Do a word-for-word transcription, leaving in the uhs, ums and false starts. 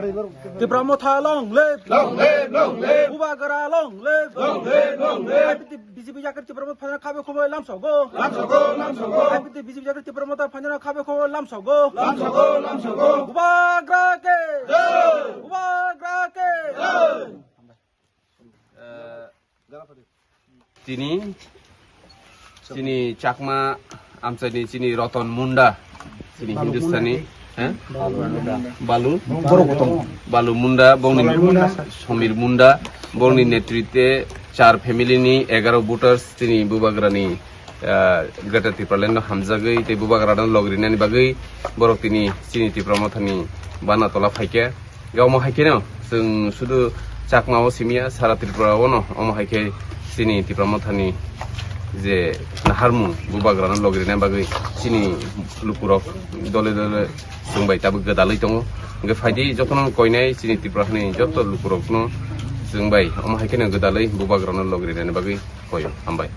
Tipra Motha long live! Long live, long live! Bubagra long live! Long live, long live! I P T B J P yakar Tipra Motha phaina khabe khobo lamsogo. Lamsogo, lamsogo! I P T B J P yakar Tipra Motha phaina khabe khobo lamsogo. Lamsogo, lamsogo! Bubagra ke! Jai! Bubagra ke! Jai! Tini, chini Chakma amchaini chini Roton Munda, chini Hindustani, eh? Balu, Balu Munda, bongni Somir Munda, bongni netritwe char family ni egaro voters tini Bubagrani, ah, Greater Tipraland no hamjagwi tei Bubagrano logrinani bagwi borok tini chini Tipra Mothani bana tola phaikha. Ga omo hai kheno chwng sudu Chakma o simiya, sara Tripura o no omo hai khe chini Tipra Mothani je naharmung Bubagrano logrinani bagwi chini lukurok dole dole chwng bai tabuk gwdalwi tongo. Hwnkhe phaidi jotono koinai chini Tripura hani joto lukurokno chwng bai omo hai kheno gwdalwi Bubagrano logrinani bagwi koyo. Hambai.